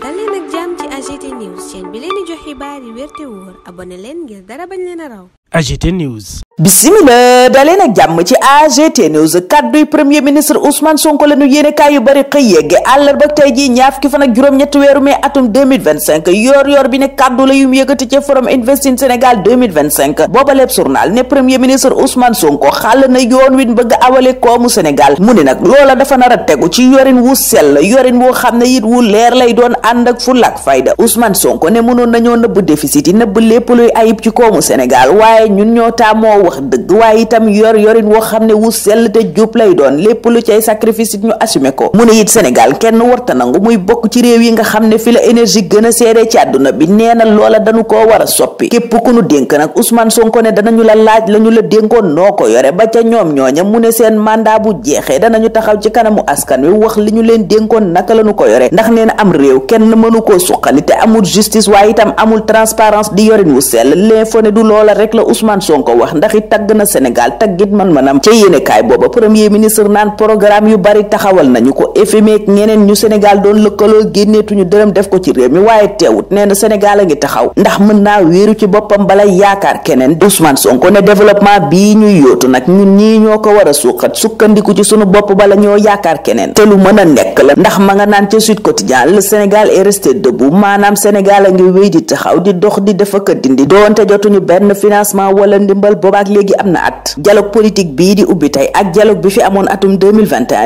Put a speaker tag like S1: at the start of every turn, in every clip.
S1: dal leen ak jàmm ci AGT News chaîne bi leen di jox xibaar yi wér te wóor abonné leen ngir dara bañ leen a raw.
S2: AGT News.
S3: Bismillah daleen ak jàmm ci AGT News. kadduy premier ministre Ousmane Sonko la ñu yéenekaay yu bari xëy yegge àllarba tey ji ñaar fukki fan ak juróom-ñetti weeru mai atum 2025 yor bi ne kaddu la yum yëkkati ci forum Invest in Sénégal 2025 booba lépp journal ne premier ministre Ousmane Sonko xàll na yoon win bëgg awale koomu Sénégal mu ne nag loola dafa nar a tegu ci yorin wu sell yorin woo xam ne it wu leer lay doon ànd ak fulla ak fayda. Ousmane Sonko ne mënoon nañoo nëbb déficit yi nëbb lépp luy ayib ci koomu Sénégal waaye ñun ñoo taamoo wax dëgg waaye itam yorin woo xam ne wu sell te jub lay doon lépp lu cay sacrifice it ñu assumé ko. mu ne it Sénégal kenn warta nangu muy bokk ci réew yi nga xam ne fi la énergie gën a seede ci àdduna bi nee na loola dañu koo war a soppi. képp ku nu dénk nag Ousmane Sonko ne danañu la laaj la ñu la dénkoon noo ko yore ba ca ñoom ñooña mu ne seen mandat bu jeexee danañu taxaw ci kanamu askan wi wax li ñu leen dénkoon naka la ñu ko yore ndax nee na am réew kenn mënu koo suqali te amul justice waaye itam amul transparence di yorin wu sell l'info ne du loola rek la Ousmane Sonko wax ndax it tagg na Sénégal taggit man-manam ca yéenekaay booba premier ministre naan programme yu bari taxawal nañu ko FMI ak ñeneen ñu Sénégal doon lëkkaloo génneetuñu dërëm def ko ci réew mi waaye teewut nee na Sénégal a ngi taxaw ndax mën naa wéeru ci boppam bala yaakaar keneen. Ousmane Sonko ne développement bii ñuy yóotu nag ñun ñii ñoo ko war a suuxat sukkandiku ci sunu bopp bala ñoo yaakaar keneen te lu mën a nekk la ndax ma nga naan ca Sud Quotidien le Sénégal est resté debout maanaam Sénégal a ngi wéy di taxaw di dox di def ak dindi doonte jotuñu benn financement wala ndimbal boobaak léegi am na at. dialogue politique bii di ubbi tey ak dialogue bi fi amoon atum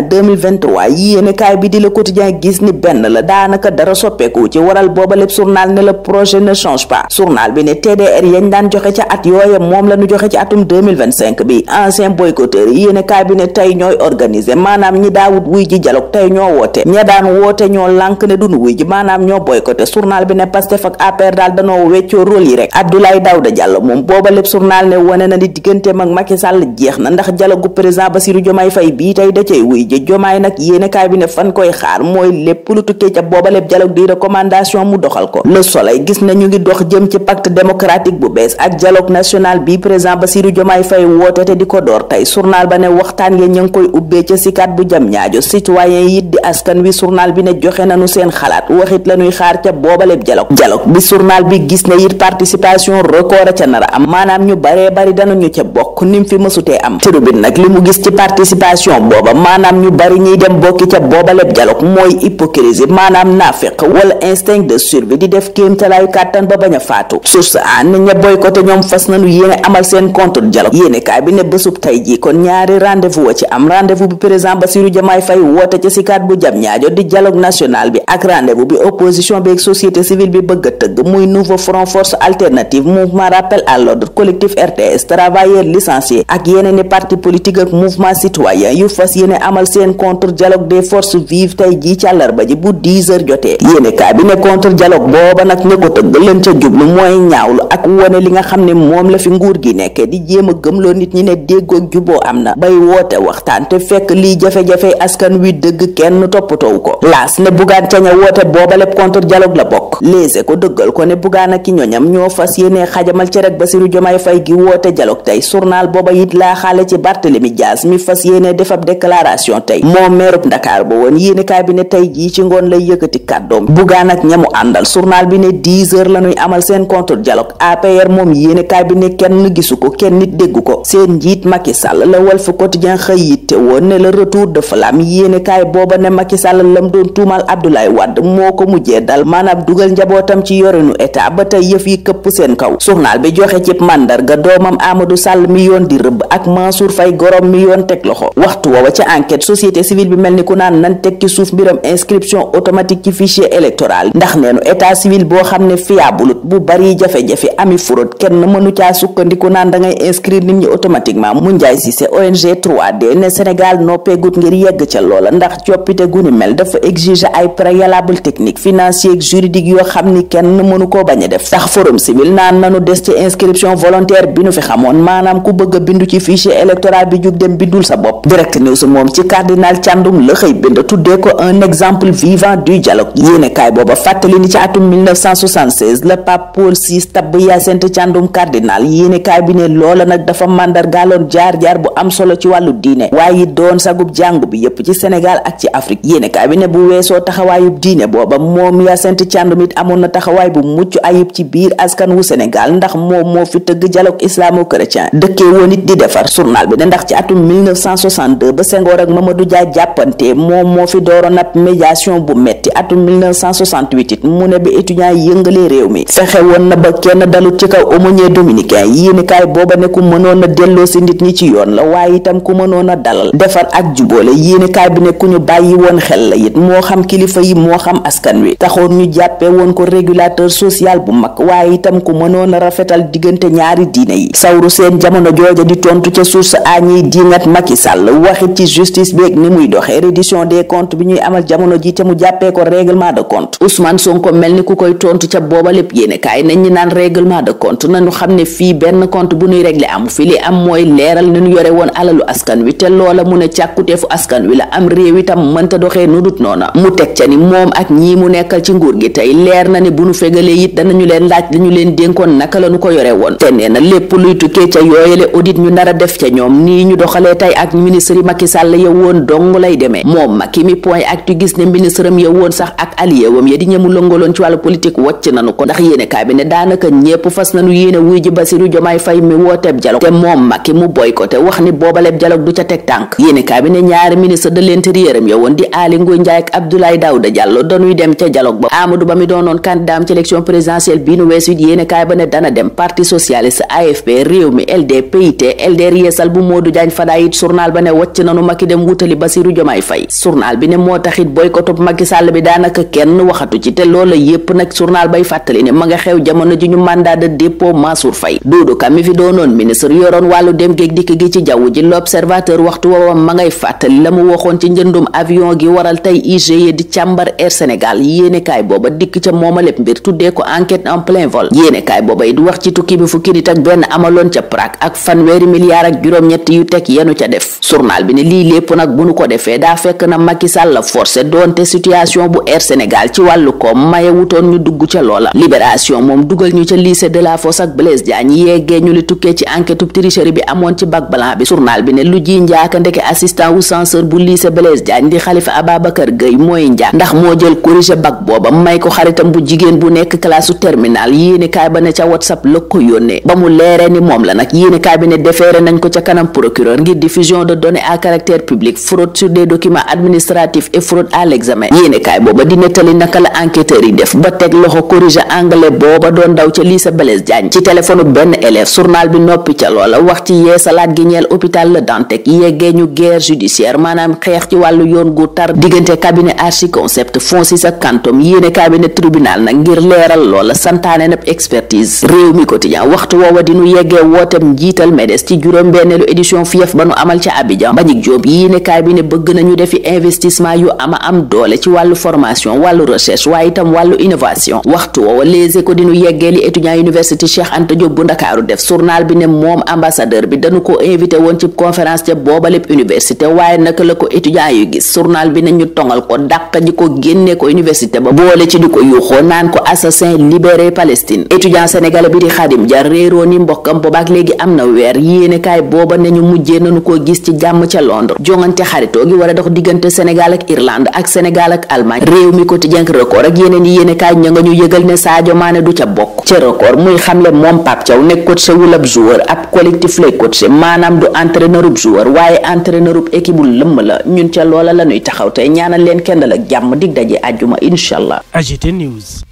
S3: 2021-2023 yéenekaay bi di Le Quotidien gis ni benn la daanaka dara soppeeku ci waral booba lépp journal ne le projet ne change pas. journal bi ne TDR yañ daan joxe ca at yooye moom la ñu joxe ci atum 2025 bi ancien boycotteur yi yéenekaay bi ne tey ñooy organiser maanaam ñi daawut wuy ji dialogue tey ñoo woote ña daan woote ñoo lànk ne duñu wuy ji maanaam ñoo boycotté. journal bi ne Pastef ak APR daal danoo weccoo rôle yi rek. Abdoulaye Daouda Diallo moom booba lépp journal ne wane na ni digganteem ak Macky Sall jeex na ndax dialogue gu président Bassirou Diomaye Faye bii tey da cay wuy ji Diomaye nag yéenekaay bi ne fan koy xaar mooy lépp lu tukkee ca booba lépp dialogue di recommandation mu doxal ko. Le Soleil gis na ñu ngi dox jëm ci pacte démocratique bu bees ak dialogue national bi président Bassirou Diomaye Faye woote te di ko door tey. journal ba ne waxtaan ya ñu ngi koy ubbee ca Sicap bu Diamniadio citoyen yi di askan wi journal bi ne joxe nañu seen xalaat waxit la ñuy xaar ca booba lépp dialogue bi journal bi gis na it participation record a ca nar a am maanaam ñu baree bari danañu ca bokk nim fi mësutee am. Tribune nag li mu gis ci participation booba maanaam ñu bari ñuy dem bokki ca booba lépp dialogue mooy hypocrisie maanaam naafeq wala instinct de survie di def kéemtalaayu kàttan ba bañ a faatu. source a ne ña boycotté ñoom fas nañu yéene amal seen contre dialogue yéenekaay bi ne bésub tey ji kon ñaari rendez-vous wa ci am rendez-vous bi président Bassirou Diomaye Faye woote ca Sicap bu Diamniadio di dialogue national bi ak rendez-vous bi opposition bi ak société civile bi bëgg a tëgg muy nouveau front force alternative mouvement rappel à l'ordre collectif RTS travailleurs licenciés ak yeneen i parti politique ak mouvement citoyen yu fas yéene amal seen contre dialogue des forces vives tey jii ci àllarba ji bu 10h jotee. yéenekaay bi ne contre dialogue booba nag ña ko tëgg leen ca jublu mooy ñaawlu ak wone li nga xam ne moom la fi nguur gi nekkee di jéem a gëmloo nit ñi ne déggoo ak juboo am na bay woote waxtaan te fekk lii jafe-jafe askan wi dëgg kenn toppatoowu ko. laas ne Bougane ca ña woote booba lépp contre dialogue la bokk. léese ko dëggal ko ne Bougane ak ki ñoñam ñoo fas yéene xajamal ci rek Bassirou Diomaye Faye gi woote dialogue tey. journal booba it laa xaale ci Barthélémy Dias mi fas yéene def ab déclaration tey moom meerub Ndakaar ba woon yéenekaay bi ne tey jii ci ngoon lay yëkkati kàddoom. Bougane ak ñamu àndal journal bi ne 10h la ñuy amal seen contre dialogue. APR moom yéenekaay bi ne kenn gisu ko kenn nit déggu ko seen njiit Macky Sall la Walf Quotidien xëy yitte woon ne le retour de flamme yéenekaay booba ne Macky Sall lam doon tuumal Abdoulaye Wade moo ko mujjee dal maanaam dugal njabootam ci yorinu état ba tey yëf yi këpp seen kaw. journal bi joxe ci màndarga doomam Amadou Sall mi yoon di rëbb ak Mansour Faye gorom mi yoon teg loxo. waxtu woowa ca enquête société civile bi mel ni ku naan nan teg ci suuf mbiram inscription automatique ci fichier électoral ndax neenu état civil boo xam ne fiabulut bu bari jafe-jafe ami fraude kenn mënu caa sukkandiku naan dangay inscrire nit ñi automatiquement. mu njaay si c'est ONG 3D ne Sénégal noppeegut ngir yegg ca loola ndax coppite gu ni mel dafa exiger ay préalable technique financier ak juridique yoo xam ni kenn mënu koo bañ a def. tax forum civil naan nanu des ci inscription volontaire bi nu fi xamoon amoon maanaam ku bëgg a bindu ci fichier électoral bi jug dem bindul sa bopp. Direct News moom ci cardinal Thiandoum la xëy bind tuddee ko un exemple vivant du dialogue. yéenekaay booba fàttali ni ci atum 1976 la Pape Paul VI tabb Hyacinthe Thiandoum cardinal. yéenekaay bi ne loola nag dafa màndargaaloon jaar-jaar bu am solo ci wàllu diine waaye doon sagub jàngu bi yépp ci Sénégal ak ci Afrique. yéenekaay bi ne bu weesoo taxawaayub diine booba moom Hyacinthe Thiandoum it amoon na taxawaay bu mucc ayib ci biir askan wu Sénégal ndax moom moo fi tëgg dialogue islamo-chrétien dëkkee woon it di defar. journal bi ne ndax ci atum 1962 ba Senghor ak Mamadou Dia jàppante moom moo fi dooroon ab médiation bu metti. atum 1968 it mu ne bi étudiants yi yëngalee réew mi fexe woon na ba kenn dalut ci kaw aumônier dominicain yi. yéenekaay booba ne ku mënoon a delloo si nit ñi ci yoon la waaye itam ku mënoon a dalal defar ak jubóole. yéenekaay bi ne ku ñu bàyyi woon xel la it moo xam kilifa yi moo xam askan wi taxoon ñu jàppee woon ko régulateur social bu mag waaye itam ku mënoon a rafetal diggante ñaari diine yi. Sawru Seen jamono jooja di tontu ca source a ñiy diingat Macky Sall waxit ci justice beeg ni muy doxee reddition des comptes bi ñuy amal jamono ji te mu jàppee ko règlement de compte. Ousmane Sonko mel ni ku koy tontu ca booba lépp. yéenekaay nañ ñi naan règlement de compte nañu xam ne fii benn compte bu ñuy régler amu fi li am mooy leeral ni ñu yore woon alalu askan wi te loola mu ne càkkuteefu askan wi la am réew itam mënta doxee nu dut noona. mu teg ca ni moom ak ñii mu nekkal ci nguur gi tey leer na ne bu nu fegalee it danañu leen laaj lañu leen dénkoon naka la ñu ko yore woon te nee na lépp luy tukkee ca yooyale audit ñu nar a def ca ñoom nii ñu doxalee tey ak ministre yi Macky Sall ya woon dong lay demee. moom Macky mi point actu gis ne ministre am ya woon sax ak allié wam ya di ñëmu lëngaloon ci wàllu politique wàcc nañu ko ndax yéenekaay bi ne daanaka ñépp fas nañu yéene wuy ji Bassirou Diomaye Faye mi wooteeb dialogue te moom Macky mu boycotté wax ni boobaleb dialogue du ca teg tànk. yéenekaay bi ne ñaari ministre de l'intérieur am ya woon di Aly Ngouille Ndiaye ak Abdoulaye Daouda Diallo dañuy dem ca dialogue ba. Amadou Ba mi doonoon candidat ci élection présidentielle bii nu weesu it yéenekaay ba ne dana dem. parti socialiste AFP Rewmi LD PIT LD Yeesal bu Modou Diagne Fada it journal ba ne wàcc nanu Macky dem wutali Bassirou Diomaye Faye. journal bi ne moo taxit boycottu Macky Sall bi daanaka kenn waxatu ci te loola yépp nag journal bay fàttali ne ma nga xew jamono ji ñu mandat de dépôt Mansour Faye. Doudou Ka mi fi doonoon ministre yoroon wàllu dem géeg dikk gi ci jaww ji. L'Observateur waxtu woowam ma ngay fàttali la mu waxoon ci njëndum avion gi waral tey IGE di càmbar Air Sénégal. yéenekaay booba dikk ca mooma lépp mbir tuddee ko enquête en plein vol. yéenekaay booba it wax ci tukki bi fukki nit ak benn amaloon ca Prague ak fanweeri milliards ak juróom-ñett yu teg yenu ca def. journal bi ne lii lépp nag bu nu ko defee daa fekk na Macky Sall la forcé doonte situation bu Air Sénégal ci wàllu koom maye wutoon ñu dugg ca loola. Libération moom dugal ñu ca lycée de la Fosse ak Blaise Diagne yeggee ñu li tukkee ci enquête tricherie bi amoon ci bac blanc bi. journal bi ne lu ji njaaka ndeke assistant wu censeur bu lycée Blaise Diagne di Khalifa Ababacar Gueye mooy njaak ndax moo jël corrigé bac booba may ko xaritam bu jigéen bu nekk classe su terminal. yéenekaay ba ne ca WhatsApp la ko yónnee ba mu leeree ni moom la nag. yéenekaay bi ne déféré nañ ko ca kanam procureur ngir diffusion de données à caractère public, fraude sur des documents administratifs et fraude à l'examen. yéenekaay booba di nettali naka la enquêteurs yi def ba teg loxo corrigé anglais booba doon daw ca lycée Blaise Diagne ci téléphone benn élève. journal bi noppi ca loola wax ci yeesalaat gi ñeel hôpital Le Dantec yeggee ñu guerre judiciaire maanaam xeex ci wàllu yoon gu tar diggante cabinet Archiconcept FONSIS ak Kantom. yéenekaay bi ne tribunal nag ngir leeral loola santaane nab expertise. réew mi quotidien waxtu woowa di nu yeggee wootem njiital MEDES ci juróom-benneelu édition FIEF ba nu amal ca Abidjan. Mbagnick Diop yéenekaay bi ne bëgg nañu defi investissement yu ama am doole ci wàllu formation wàllu recherche waaye itam wàllu innovation. waxtu woowa Les Échos di nu yeggee li étudiant université Cheikh Anta Diop bu Ndakaaru def. journal bi ne moom ambassadeur bi dañu ko invité woon ci conférence ca booba lépp université waaye naka la ko étudiant yu gis. journal bi ne ñu tongal ko dàq ji ko génne ko université ba boole ci di ko yuuxoo naan ko assassin libéré Palestine. étudiant sénégalais bi di Khadim Dia réeroo ni mbokkam boobaak léegi am na weer. yéenekaay booba ne ñu mujjee nañu koo gis ci jàmm ca Londres. jongante xaritoo gi war a dox diggante Sénégal ak Irlande ak Sénégal ak Allemagne. réew mi quotidien Record ak yeneen yi yéenekaay ña nga ñu yëgal ne Sadio Mané du ca bokk. ca Record muy xamle moom Pape Thiaw nekk coach wul ab joueur ab collectif lay coach maanaam du entraîneur ub joueur waaye entraîneur ub équipe bu lëmm la. ñun ca loola la ñuy taxaw tey ñaanal leen kenn la jàmm dig daje àjjuma incha allah.
S2: AGT News.